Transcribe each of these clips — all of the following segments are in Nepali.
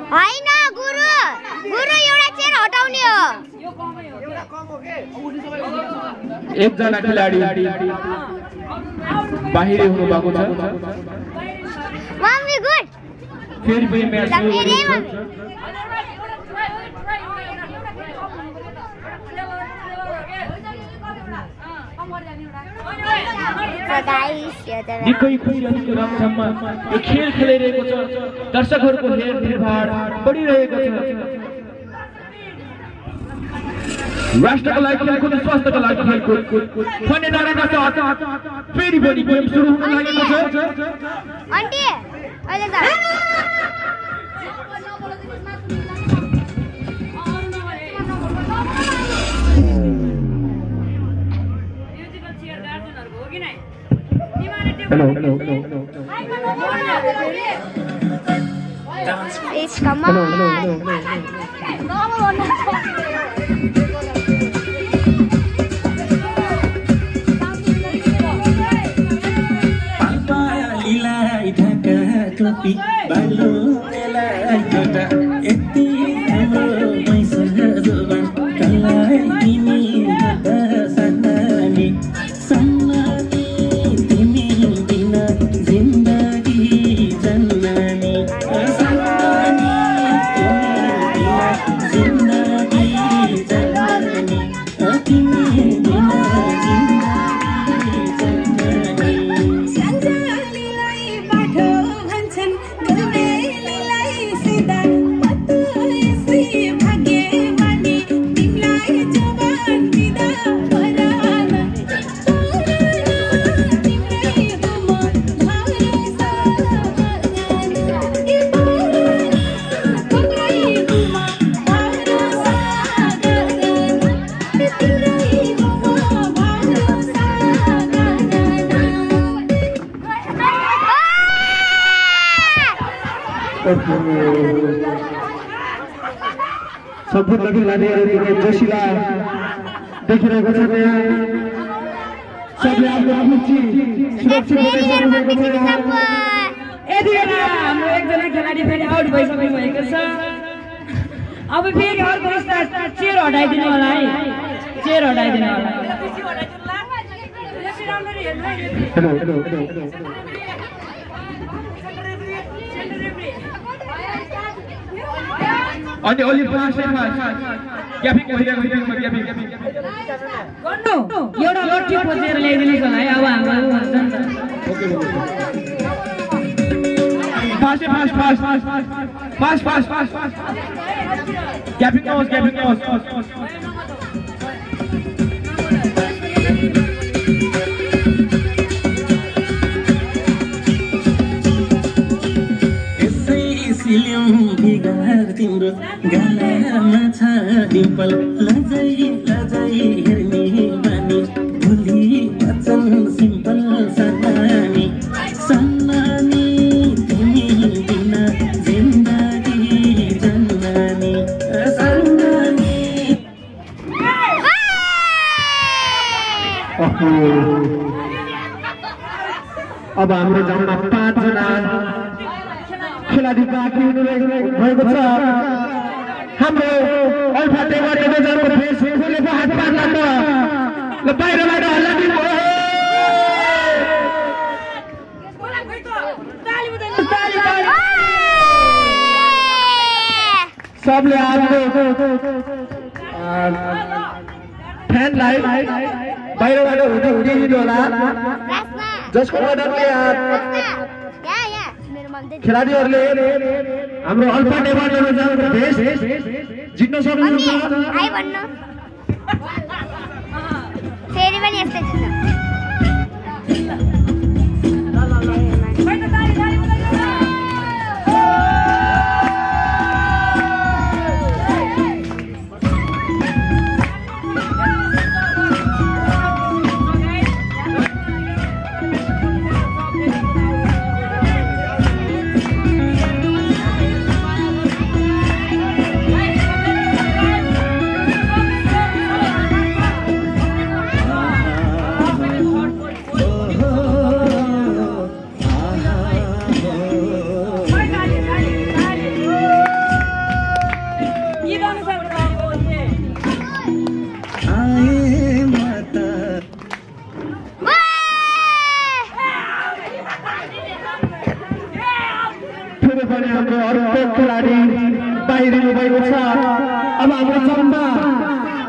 हैन गुरु गुरु एउटा चेयर हटाउने हो एकजना खेलाडी बाहिरै हुनु भएको छ मम्मी गुड फेरि पनि म्याच सुरु हुँदैछ निकै खुसीको रङसम्म यो खेल खेलिरहेको छ दर्शकहरूको हेरभिड बढिरहेको छ राष्ट्रको लागि खेलकुद स्वास्थ्यको लागि खेलकुद भन्ने नाराका साथ फेरि पनि गेम सुरु हुन लागेको छ आन्टी अहिले त Hello. It's come on. सम्पूर्ण खेलाडीहरू जोशीला देखिरहेको छ यहाँ सबले आफ्नो रुचि सुरक्षित बनाइसक्नुभएको छ यति बेला हाम्रो एकजना खेलाडी फेरि आउट भइसक्नु भएको छ अब फेरि अर्को चेयर हटाइदिनु होला है चेयर हटाइदिनु होला अनि ओली फास्ट क्यापिङ भइरहेको गर्नु एउटा लट्ठी खोजेर ल्याइदिनुस् होला है अब हाम्रो भन्छ नि त फास्ट क्यापिङ होस् तिम्रो गालामा छ डिम्पल लजै हेर्ने बानी भोलि वचन सिम्पल सनानी तिमी बिना जिन्दगी जन्नानी अब हाम्रो जम्मा 5 जना खेलाडी बाँकी भएको छ हाम्रो अल्फा टेबर डिभिजनको फेस खोलेको हात पार्ला त ल बाहिरबाट हल्ला दिनु सबले आफ्नो फ्यानलाई बाहिरबाट हुँदिनु होला जसको मद्दतले खेलाडीहरूले हाम्रो अल्फा टेबर डिभिजनको फेस जित्न सक्नुहुन्छ फेरि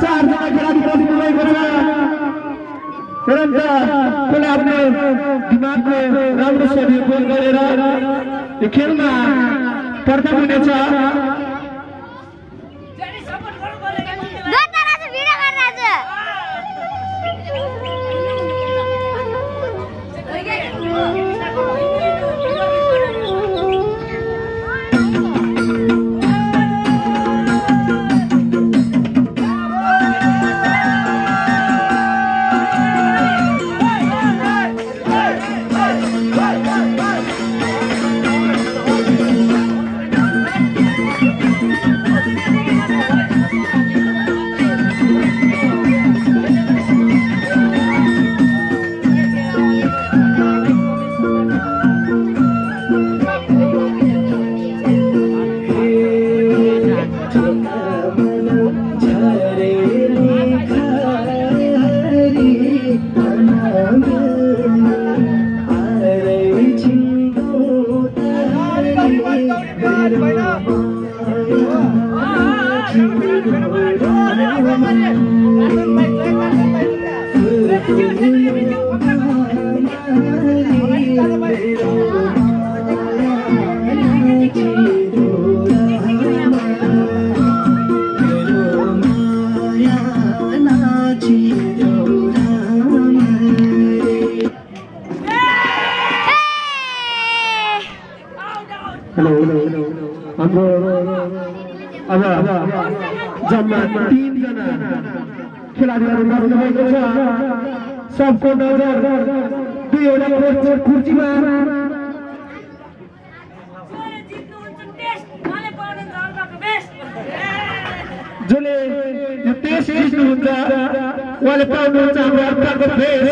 4 जना खेलाडी बस्नु भएको छ तुरन्त कसले आफ्नो दिमागको राम्रो सदुपयोग गरेर यो खेलमा प्रथम हुनेछ जम्मा 3 जना खेलाडीहरू बस्नु भएको छ सबको नजर दुईवटा कुर्सीमा जसले यो टेस्ट जित्नुहुन्छ उहाँले पाउनुहुन्छ हाम्रो अर्काको भेष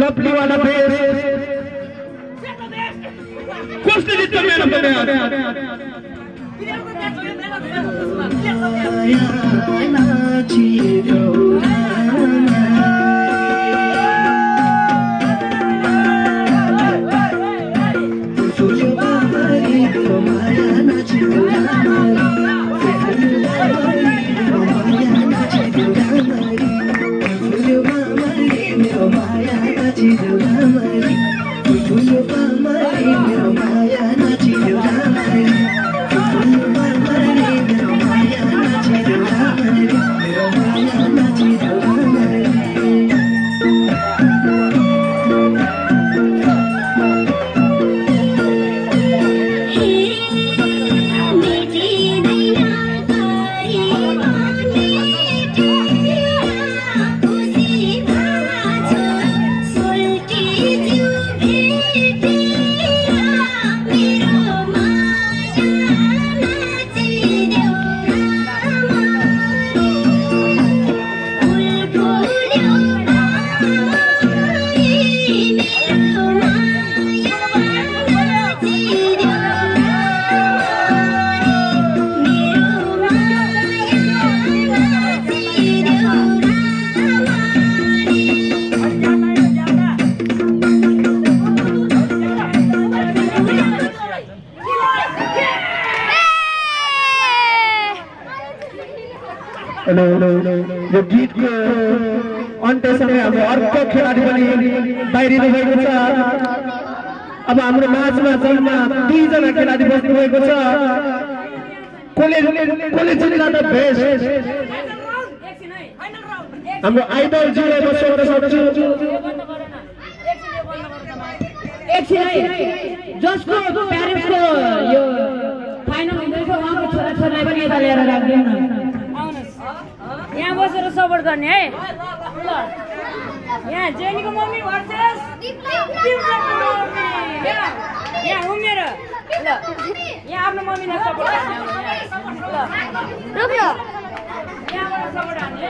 लप्लीवाला भेष कसले जित्छ मेरो पनि यो गीतको अन्त्यसँगै हाम्रो अर्को खेलाडी पनि बाहिरिनु भएको छ अब हाम्रो माझमा जम्मा 2 जना खेलाडी बस्नु भएको छ कसले जित्ला त भेष हाम्रो आइडल जिले म सोध्न सक्छु जसको प्यारेन्ट्सको यो फाइनल हुँदैछ उहाँको छोराछोरीलाई पनि यता लिएर राख्दैन यहाँ बसेर सपोर्ट गर्ने है ल यहाँ जेनीको मम्मी भर्सेस यहाँ उमेर ल यहाँ आफ्नो मम्मीलाई सपोर्ट गर्ने ल यहाँबाट सपोर्ट हान्ने